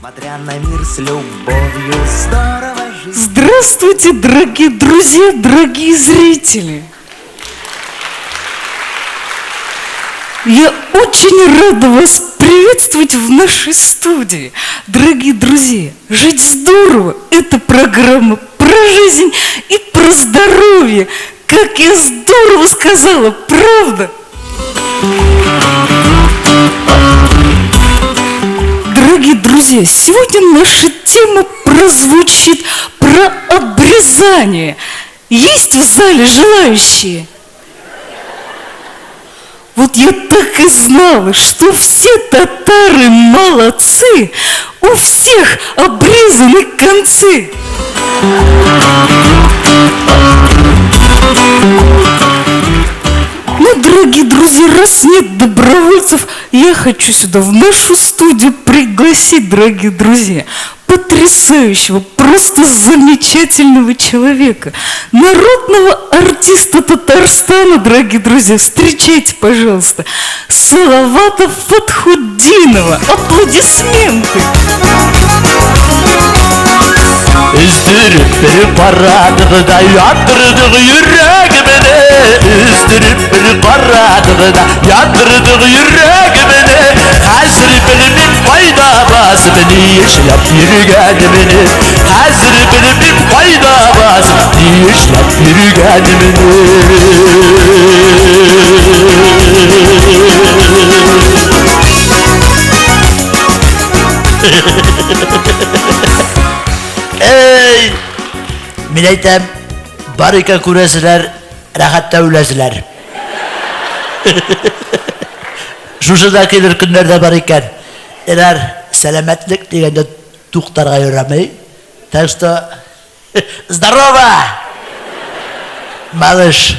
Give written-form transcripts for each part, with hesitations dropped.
Смотря на мир с любовью, здорово жить. Здравствуйте, дорогие друзья, дорогие зрители! Я очень рада вас приветствовать в нашей студии. Дорогие друзья, жить здорово – это программа про жизнь и про здоровье. Как я здорово сказала, правда? Дорогие друзья, сегодня наша тема прозвучит про обрезание. Есть в зале желающие? Вот я так и знала, что все татары молодцы, у всех обрезаны концы. Ну, дорогие друзья, раз нет добровольцев, я хочу сюда, в нашу студию, пригласить, дорогие друзья, потрясающего, просто замечательного человека, народного артиста Татарстана, дорогие друзья, встречайте, пожалуйста, Салавата Фатхутдинова. Аплодисменты! Өздереп бер карадык да яндырдык йөрәгемне. Өздереп бер карадык да яндырдык йөрәгемне. Хәзер белмим кайда басып ни эшләп йөргәнемне. Хәзер белмим кайда басып ни эшләп йөргәнемне. Эй! Мин әйтәм, бар икән күрәселәр, рәхәттә үләселәр. Шушы да килер көннәр дә бар икән. Ярар, сәламәтлек дигәндә туктарга ярамый. Так что, здорово, малыш!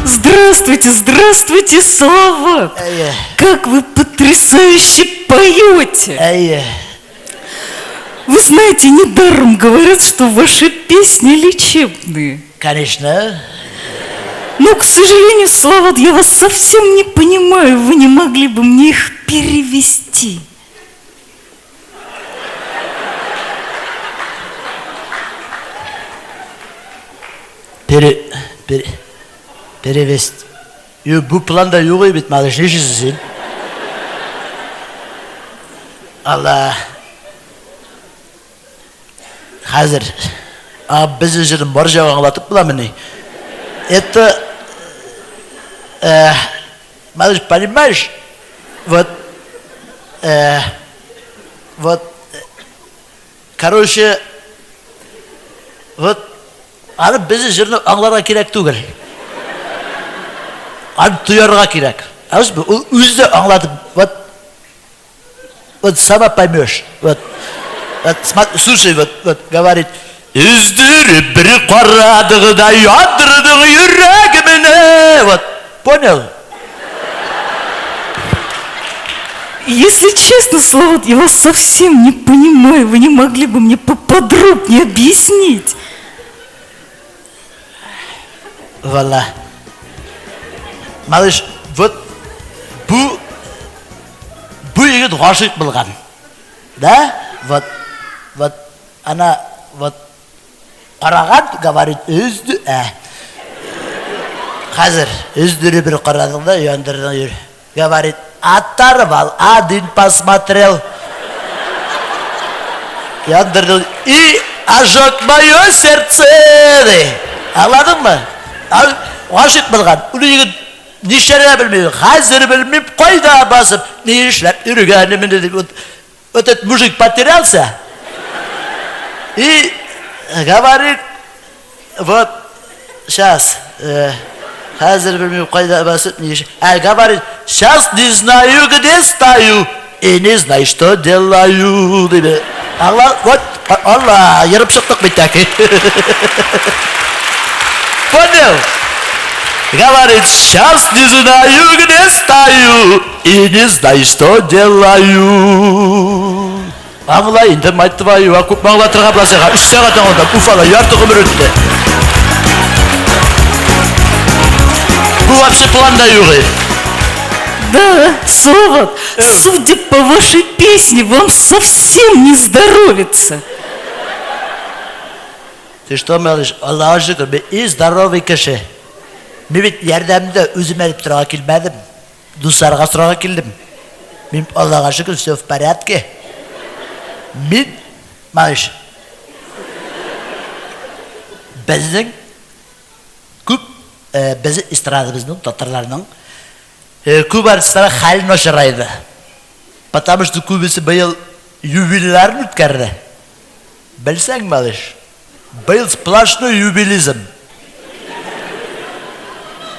Здравствуйте, здравствуйте, Салават! Әйе. Как вы потрясающе поете! Әйе. Вы знаете, недаром говорят, что ваши песни лечебные. Конечно. Но, к сожалению, Салават, я вас совсем не понимаю. Вы не могли бы мне их перевести? Пере, пере, перевести. Юк, бу планда юк бит, малыш, нишлисең син? Алла. Хәзер. А безнең җырын бар җагы аңлатып буламыни? Это, малыш, понимаешь? Вот, вот, короче, вот, аны безнең җырны аңларга кирәк түгел. Аны тоярга кирәк. Ул үзе аңлатып, вот, вот сама поймешь. Вот, вот, смотри, слушай, вот, вот, говорит, Өздереп бер карадык да яндырдык йөрәгемне. Вот, понял? Если честно, Салават, я вас совсем не понимаю. Вы не могли бы мне поподробнее объяснить? Валла. Малыш, вот бу бу егет гашыйк булган. Да? Вот, вот, она вот караган, говорит, өзде, ә. Хәзер өздереп бер карадың да яндырдың йөр. Говорит, оторвал, один посмотрел. Яндырдың и ожег мое сердце. Ди. Аңладыңмы? Гашыйк булган. Ул егет нишләргә белми, хәзер белмим, кайда басып, ни эшләп йөргәнемне дип. Вот, вот этот мужик потерялся и говорит, вот сейчас, хәзер белмим, кайда басып, ни эш... А, говорит, сейчас не знаю, где стою, и не знаю, что делаю. Диде. Алла, вот, Алла, ерып чыктык бит тәки. Понял? Говорит, сейчас не знаю, где стою, и не знаю, что делаю. Аңла инде, мать твою, а күпме аңлатырга була сиңа? Өч сәгать аңлатам, Уфада ярты гомер үтте. Бу вообще планда юк. Да, Салават, Судя по вашей песне, вам совсем не здоровится. Ты что, малыш, Аллага шөкер, мин и здоровый кеше. Мин бит ярдәмдә үземә дип торырга килмәдем. Дусларга сорарга килдем. Мин, Аллага шөкер, все в порядке. Мин, малыш, безнең күп, безнең эстрадабызның, татарларның күп артистлары хәл начарайды. Потому что күбесе быел юбилейларын үткәрде. Белсәң, малыш, быел сплошной юбилизм.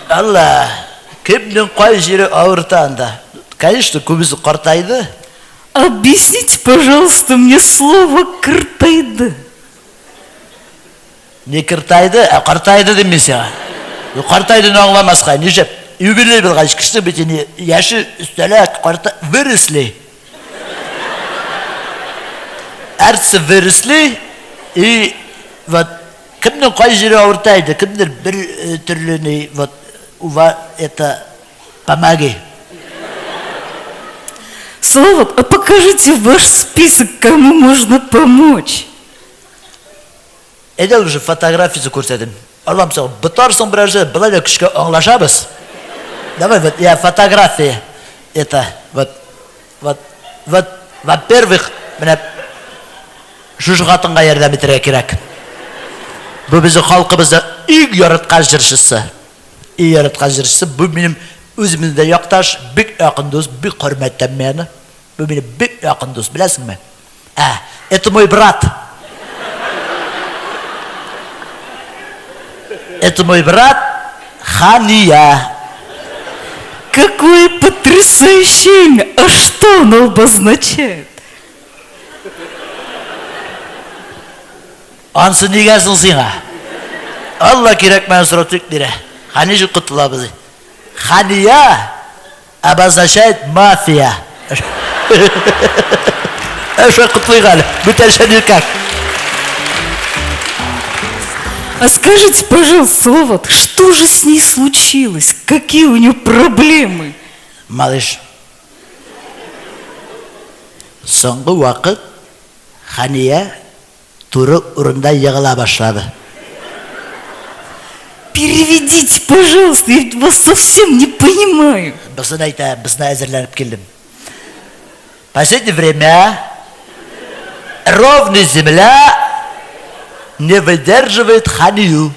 Алла, кемнең кай җире авырта анда? Конечно, күбесе картайды. Объясните, пожалуйста, мне слово «картайды». Не картайды, ә картайды дим мин сиңа. Картайдыны аңламаска, нишләп? Юбилей булгач, кеше бит инде яше өстәлә, карта выросли. Әрсе выросли, и вот кемнең кай җире авырта иде, кемдер бер төрле ни, вот ува это помоги. Слава, а покажите ваш список, кому можно помочь. Әйдә уже фотографиясе күрсәтим. Аллам сиңа, ботарсың берәрсе, болай да көчкә аңлашабыз. Давай вот я фотография. Это вот вот вот во-первых, менә шушы хатынга ярдәм итәргә кирәк. Бу безнең халкыбызның иң яраткан җырчысы. Иң яраткан җырчысы. Бу минем үземнең дә якташ, бик якын дус, бик хөрмәттәм мин аны. Бу минем бик якын дус, беләсеңме? Ә, это мой брат. Это мой брат Хания. Какое потрясающее имя! А что оно обозначает? Ансы нигә соң сиңа? Алла кирәкмәгән сорау тик бирә. Ничек котылабыз? Хания обозначает мафия. Шулай котлыйк әле. Бүтәнчә никак. А скажите, пожалуйста, Салават, что же с ней случилось? Какие у нее проблемы? Малыш, соңгы вакыт Хания туры урында егыла башлады. Переведите, пожалуйста, я вас совсем не понимаю. Бусын әйтәм, бусына әзерләнеп килдем. Последнее время ровная земля не выдерживает Ханию.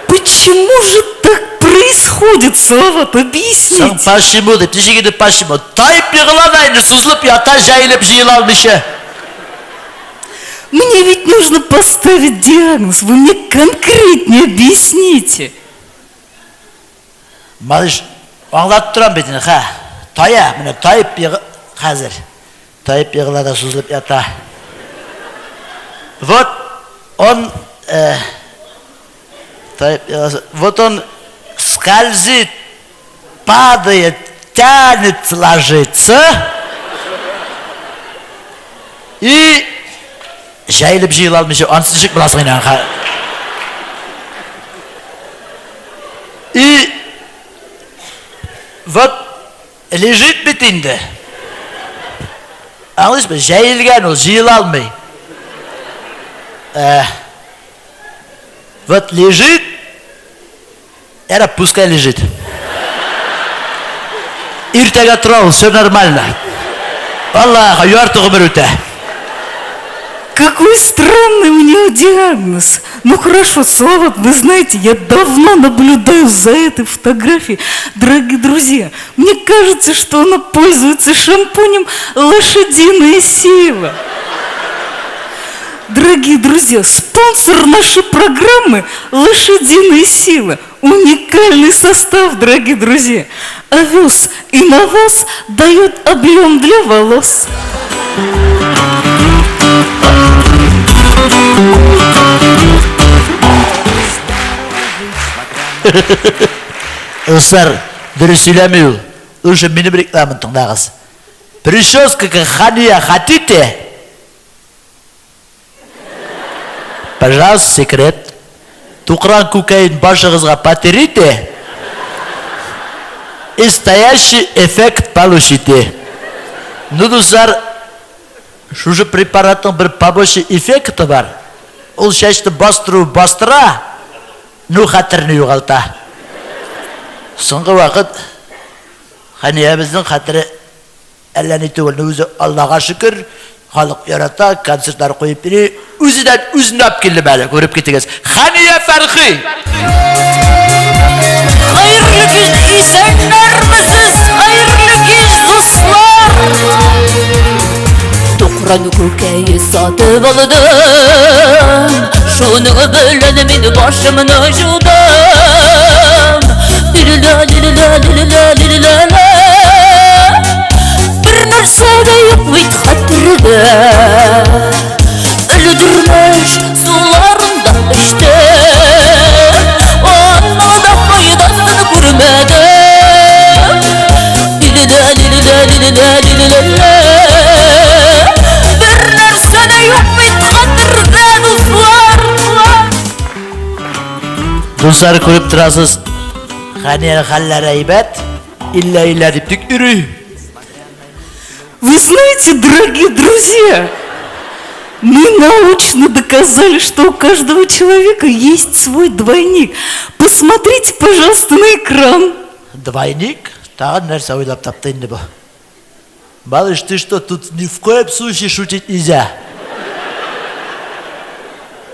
Почему же так происходит, Салават? Соң Объясните. Почему дип, ничек инде почему? Таеп егыла да инде, сузылып ята, җәелеп җыела алмыйча. Мне ведь нужно поставить диагноз. Вы мне конкретнее объясните. Малыш, аңлатып торам бит инде, ха. Тая, менә таеп егы хәзер. Таеп егыла да сузылып ята. Вот он таеп егылса, вот он скользит, падает, тянет ложиться и җәелеп җыела алмыйча, анысы ничек буласың инде, ха. И вот лежит бит инде. Аңлыйсызмы? Җәелгән ул, җыела алмый. Вот лежит, эра пускай лежит. Иртәгә тора ул, все нормально. Аллаһ, ярты гомер үтә. Какой странный у него диагноз. Ну хорошо, Салават, вы знаете, я давно наблюдаю за этой фотографией. Дорогие друзья, мне кажется, что она пользуется шампунем «Лошадиная сила». Дорогие друзья, спонсор нашей программы «Лошадиная сила». Уникальный состав, дорогие друзья. Овес и навоз дают объем для волос. Дуслар, дөрес сөйләми ул. Уже минем рекламаны тыңлагыз. Прическа как Хания хотите? Пожалуйста, секрет. Тукран күкәен башыгызга потерите. Настоящий эффект получите. Ну, дуслар, шушы препаратның бер побочный эффекты бар. Ул чәчне бастыру бастыра, ну хәтерне югалта. Соңгы вакыт Хәниябезнең хәтере әллә ни түгел, ну үзе Аллага шөкер, халык ярата, концертлар куеп йөри. Үзеннән үзен алып килдем әле, күреп китегез. Хәния Фәрхи! Хәерле кич, исәннәрмесез? Хәерле кич, дуслар! Тукран күкәе сатып алдым, Шуның белән мин башымны жудым. Лә-лә-лә-лә-лә-лә-лә-лә. Бер нәрсә дә юк бит хәтердә. Өлгермеш суларын да эчтем. Аның да файдасын күрмәдем. Лә-лә-лә-лә-лә-лә-лә. Бер нәрсә дә юк бит хәтердә, дуслар. Дуслар, күреп торасыз, Хәния хәлләре әйбәт, иллә-иллә дип тик йөри. Вы знаете, дорогие друзья, мы научно доказали, что у каждого человека есть свой двойник. Посмотрите, пожалуйста, на экран. Двойник? Тагын нәрсә уйлап тапты инде бу? Малыш, ты что, тут ни в коем случае шутить нельзя.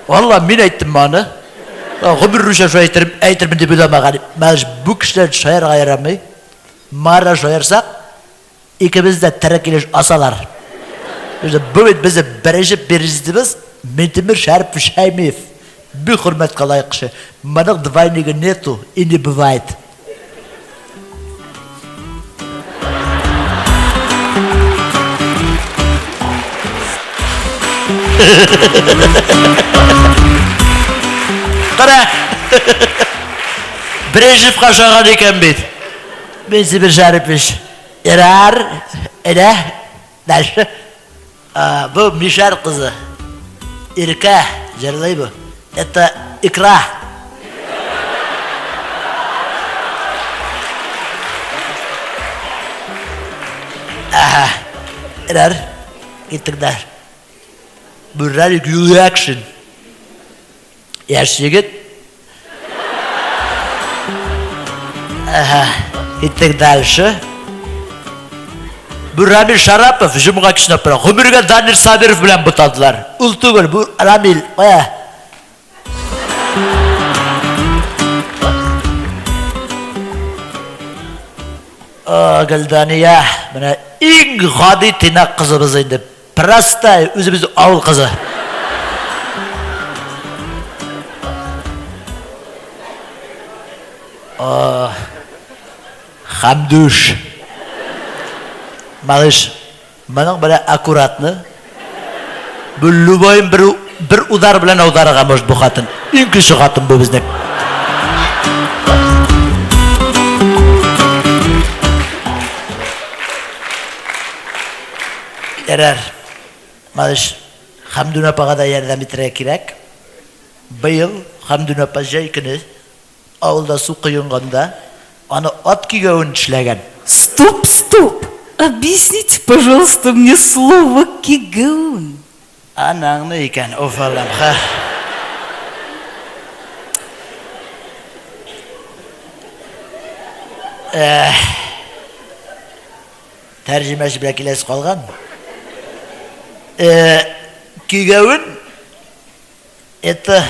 Валла, мин әйттем моны. Гомер буе шулай әйтермен, әйтермен дип уйламаган. Малыш, бу кешеләр шаярга ярамый. Мара шаярсак, икебез дә тере килеш асалар. Бу бит безнең беренче президентыбыз Минтимер Шәрипов Шәймиев. Бик хөрмәткә лаек кеше. Моның двойнигы нету и не бывает. Кара! Брежневка ошаган икән бит. Минтимер Шәрипович. Ярар, әйдә, дальше. Бу мишәр кызы. Иркә җырлый бу. Это икра. Ага. Ярар, киттек дальше. Бу Радик Юльякшин. Яшь егет. Ага. Киттек дальше. Бу Рамил Шарапов җомга киченә бара. Гомергә Данир Сабиров белән бутадылар. Ул түгел, бу Рамил. Кая? Гөлдания, менә иң гади тыйнак кызыбыз инде. Простая, үзебез авыл кызы. Хәмдүш. Малыш, моның белән аккуратно. Бу любойын бер, бер удар белән аударырга может бу хатын. Иң көчле хатын бу безнең. Ярар. Малыш, Хәмдүн апага да ярдәм итәргә кирәк. Быел Хәмдүн апа җәй көне авылда су коенганда аны ат кигәвен тешләгән. Стоп, стоп! Объясните, пожалуйста, мне слово кигәвен. Анаңны икән, оф Аллам, ха. Эх. Тәрҗемәче белән киләсе калган. Кигәвен это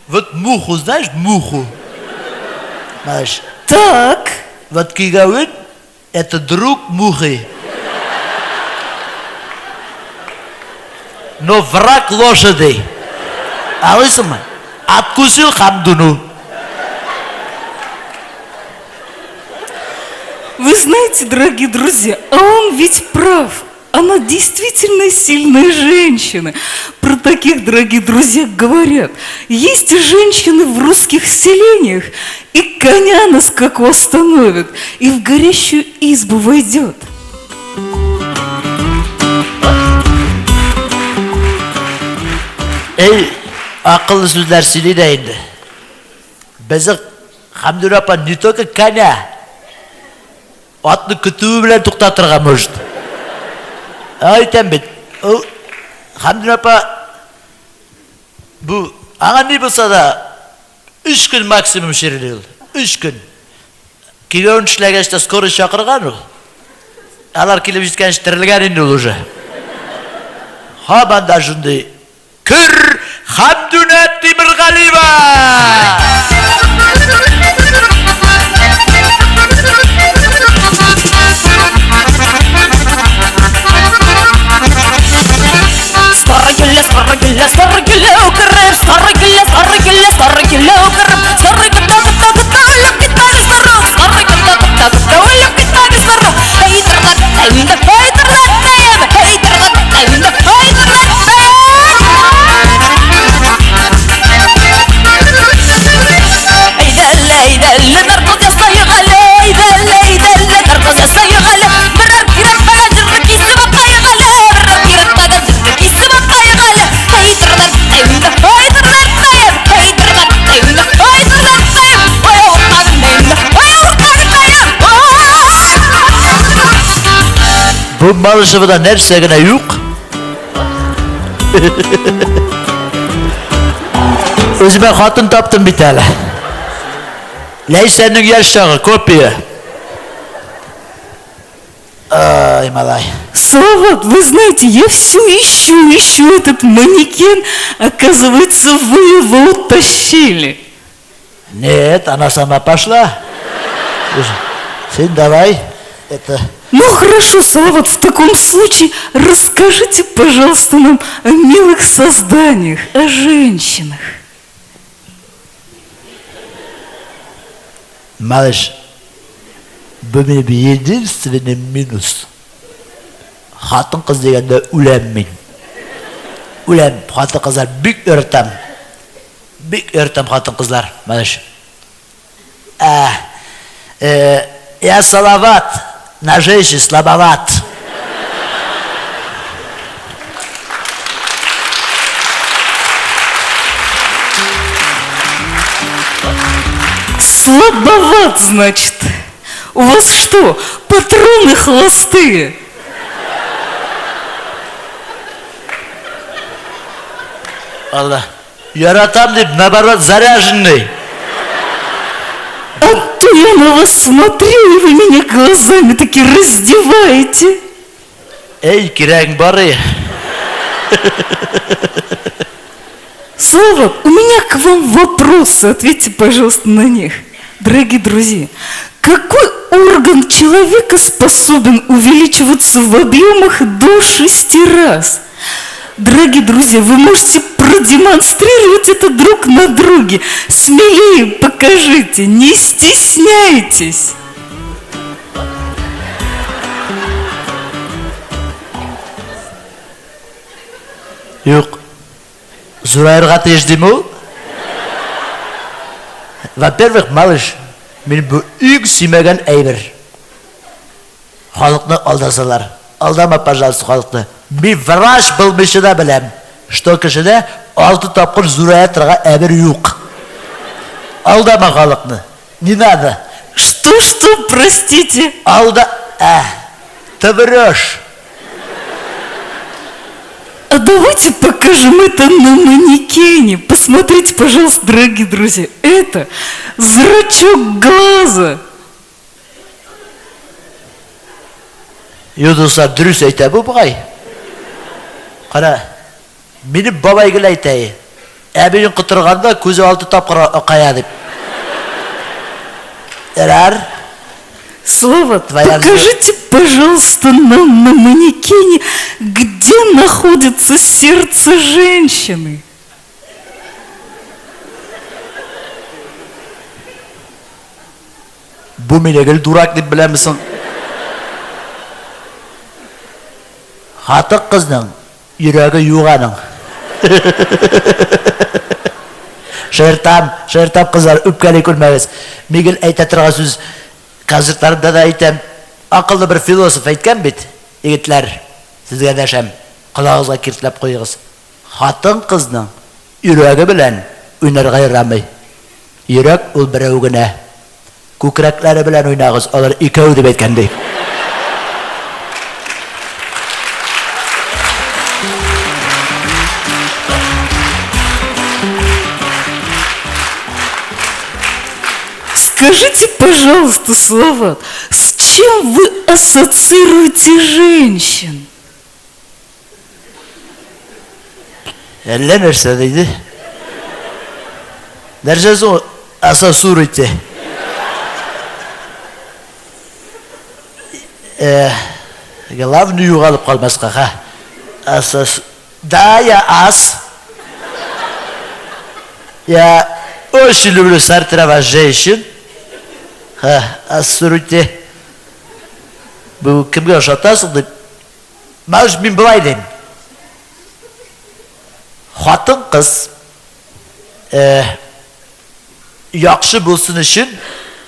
вот муху, знаешь, муху. Знаешь. Так. Вот кигәвен это друг мухи. Но враг лошади. Аңлыйсыңмы? Откусил Хамдуну. Вы знаете, дорогие друзья, а он ведь прав. Она действительно сильная женщина. Про таких, дорогие друзья, говорят. Есть женщины в русских селениях, и коня на скаку остановит, и в горящую избу войдет. Эй, акыллы сүзләр сөйли дә инде. Безнең. Хәмдүнә апа не только коня, атны көтүе белән туктатырга может. Әйтәм бит, ул Хәмдүнә апа бу аңа ни булса да өч көн максимум чирли ул. Өч көн. Кигәвен эшләгәч тә скорый чакырган ул. Алар килеп җиткәнче терелгән инде ул уже. Һаман да шундый көр Хәмдүнә Тимергалиева! Сары гөлле, сары гөлле, сары гөлле үкереп, сары гөлле, сары гөлле, сары гөлле үкереп, сары гөлле, гөлле, гөлле, үлеп китәбез торып, сары гөлле, гөлле, гөлле, үлеп китәбез торып. Эй, тырлаттайм да, эй, тырлаттайм, эй, тырлаттайм да, эй, тырлаттайм. Әйдәле, әйдәле, наркоз ясайык әле, әйдәле, әйдәле, наркоз ясайык әле. Берәр кирәкмәгән җирне кисеп атайык әле, берәр кирәкмәгән җирне кисеп атайык әле. Эй, тырлаттайм да, эй, тырлаттайм, эй, тырлаттайм да, эй, тырлаттайм. Ой, авыртканымдайым да, ой, авыртканымдайым. Бу Малышевада нәрсә генә юк. Үземә хатын таптым бит әле. Ләйсәннең яшь чагы, копия. Ай, малай. Салават, вы знаете, я все ищу, ищу этот манекен. Оказывается, вы его утащили. Нет, она сама пошла. Сын, давай. Это... Ну хорошо, Салават, в таком случае расскажите, пожалуйста, нам о милых созданиях, о женщинах. Малыш, бу минем единственный минус. Хатын-кыз дигәндә үләм мин. Үләм, хатын-кызлар бик яратам. Бик яратам хатын-кызлар, малыш. А, я Салават, на женщин слабоват. Слабоват, значит. У вас что, патроны холостые? Алла. Яратам дип, наоборот, заряженный. А то я на вас смотрю, и вы меня глазами таки раздеваете. Эй, кирәгең бар и. Слава, у меня к вам вопросы, ответьте, пожалуйста, на них. Дорогие друзья, какой орган человека способен увеличиваться в объемах до 6 раз? Дорогие друзья, вы можете продемонстрировать это друг на друге. Смелее покажите, не стесняйтесь. Юк. Зураерга тиеш дим ул. Во-первых, малыш, мин бу иң сөймәгән әйбер. Халыкны алдасалар. Алдама, пожалуйста, халыкны. Мин врач булмыйча да беләм, что кешедә алты тапкыр зурая торган әйбер юк. Алдама халыкны. Не надо. Что-что, простите? Алда... Ә, ты врешь. А давайте покажем это на манекене. Посмотрите, пожалуйста, дорогие друзья. Это зрачок глаза. Юдылса дөрес әйтә бу бугай. Кара, минем бабай гел әйтә, әбиең котырганда күзе алты тапкыр акая дип. Ярар. Слава, Твоя покажите, пожалуйста, нам на манекене, где находится сердце женщины. Бу мине гел дурак дип беләмсең? Хатын-кызның йөрәге юк аның. Шаяртам, шаяртам, кызлар, үпкәли күрмәгез. Мин гел әйтә торган сүз, концертларымда да әйтәм. Акыллы бер философ әйткән бит, егетләр, сезгә дәшәм, колагыгызга киртләп куегыз. Хатын-кызның йөрәге белән уйнарга ярамый. Йөрәк ул берәү генә. Күкрәкләре белән уйнагыз, алар икәү дип әйткән ди. Скажите, пожалуйста, Салават, с чем вы ассоциируете женщин? Әллә нәрсә диде. Нәрсә соң ассоциируете? Главное югалып калмаска, ха. Ассос... Да, я ас. Я очень люблю сортировать женщин. Ха, ассоциируйте. Бу кемгә ошатасың дип. Малыш, мин болай дим. Хатын-кыз яхшы булсын өчен,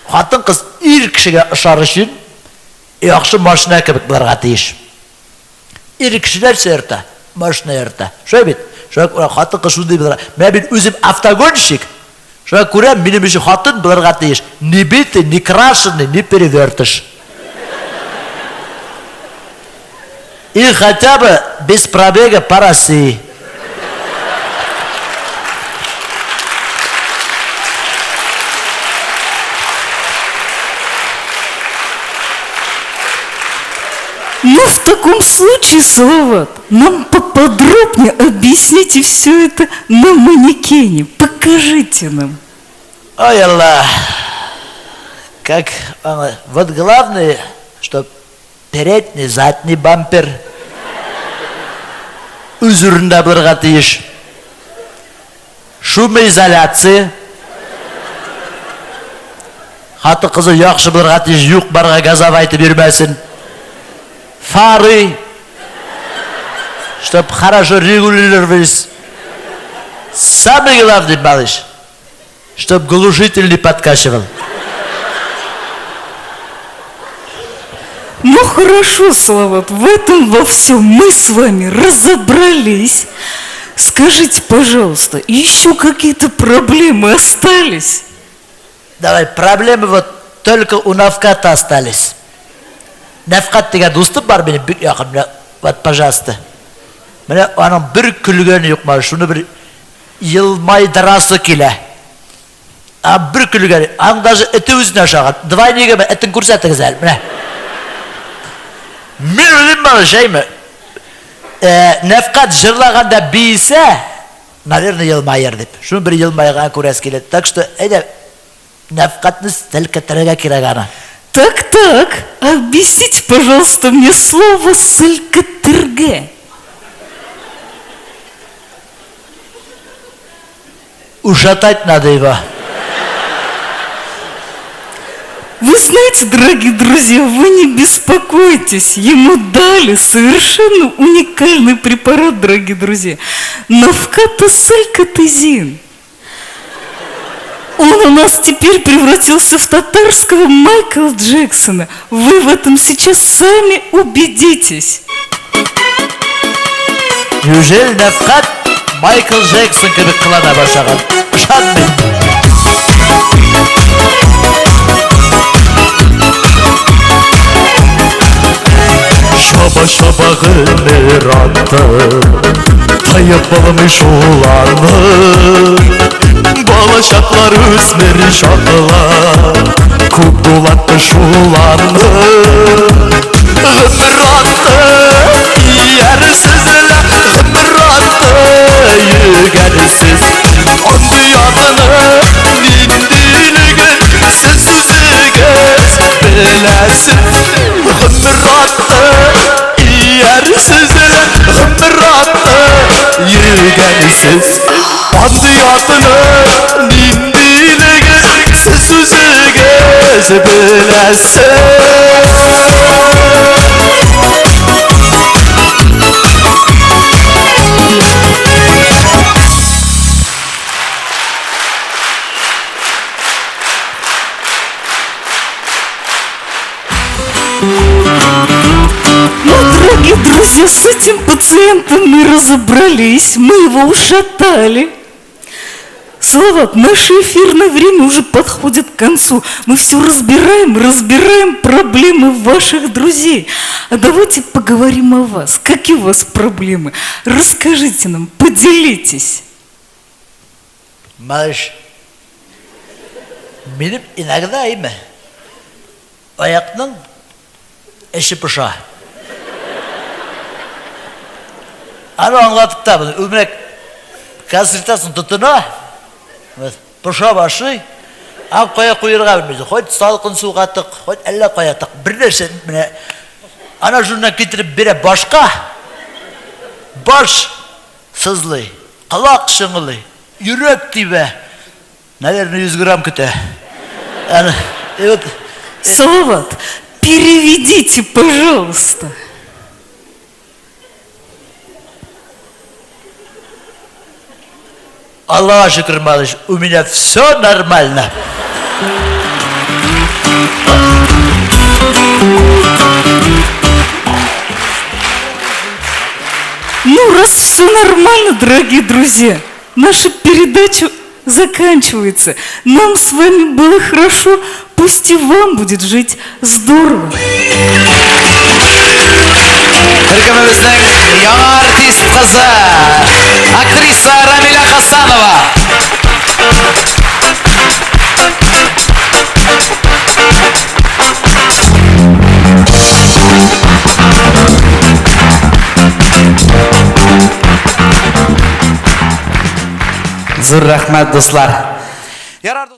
хатын-кыз ир кешегә ошар өчен яхшы машина кебек булырга тиеш. Ир кеше нәрсә йөртә? Машина йөртә. Шулай бит? Шуңа күрә хатын-кыз шундый булырга. Менә мин үзем автогонщик. Шуңа күрә минем өчен хатын булырга тиеш. Ни битый, ни крашеный, ни перевертыш. И хотя бы без пробега по России. Ну, в таком случае, Салават, нам поподробнее объясните все это на манекене. Покажите нам. Ой, Аллах. Как оно? Вот главное, чтоб передний, задний бампер үз урынында булырга тиеш. Шумоизоляция. Хаты кызы яхшы булырга тиеш, юк барга газовать итеп йөрмәсен. Фары, чтоб хорошо регулировались. Самый главный, малыш, чтоб глушитель не подкачивал. Ну хорошо, Салават, в этом во всем мы с вами разобрались. Скажите, пожалуйста, еще какие-то проблемы остались? Давай, проблемы вот только у Навката остались. Нәфкать дигән дустым бар минем, бик якын, менә, вот, пожалуйста. Менә аның бер көлгәне юк, менә шуны бер елмайдырасы килә. А бер көлгәне, аның даже эте үзенә ошаган. Двойнигыма этен күрсәтегез әле, менә. Мин уйлыйм моны, шәйме? Нәфкать җырлаганда биесә, наверное, елмаер дип. Шуны бер елмайган күрәсе килә. Так что, әйдә, Нәфкатьне селкетергә кирәк аны. Так, так, объясните, пожалуйста, мне слово селкетергә. Ушатать надо его. Вы знаете, дорогие друзья, вы не беспокойтесь, ему дали совершенно уникальный препарат, дорогие друзья, навкатосалькотезин. Он у нас теперь превратился в татарского Майкла Джексона. Вы в этом сейчас сами убедитесь. Неужели Нәфкать Майкл Джексон кебек кылана башлаган? Ышанмыйм. Шаба-шаба гомер атты, Таеп булмый шул аны. Бала чаклар, үсмер чаклар, Күп дулатты шул аны. Гомер атты, иярсез лә, Гомер атты, йөгәнсез. Андый атның ниндилеген Сез үзегез беләсез. Гомер атты, иярсез лә, Гомер атты, йөгәнсез. Андый атның ниндилеген Сез үзегез беләсез. Ну, дорогие друзья, с этим пациентом мы разобрались, мы его ушатали. Салават, наше эфирное время уже подходит к концу. Мы все разбираем, разбираем проблемы ваших друзей. А давайте поговорим о вас. Какие у вас проблемы? Расскажите нам, поделитесь. Малыш, минем иногда имя аякның эче поша. Аны аңлатып та бу. Менә консультацияны тотына, поша башлый, а кая куерга белмисе. Хоть салкын суга тык, хоть әллә кая тык. Бер нәрсә менә ана шуннан китереп бирә башка. Баш сызлый, колак чыңлый, йөрәк тибә. Наверное, 100 грамм көтә. Аны, и вот Салават, переведите, пожалуйста. Аллаһка шөкер, малыш, у меня все нормально. Ну, раз все нормально, дорогие друзья, наша передача заканчивается. Нам с вами было хорошо, пусть и вам будет жить здорово. Төркемебезнең яңа артист кызы, актриса Рамиля Хасанова. Зур рәхмәт, дуслар. Ярар.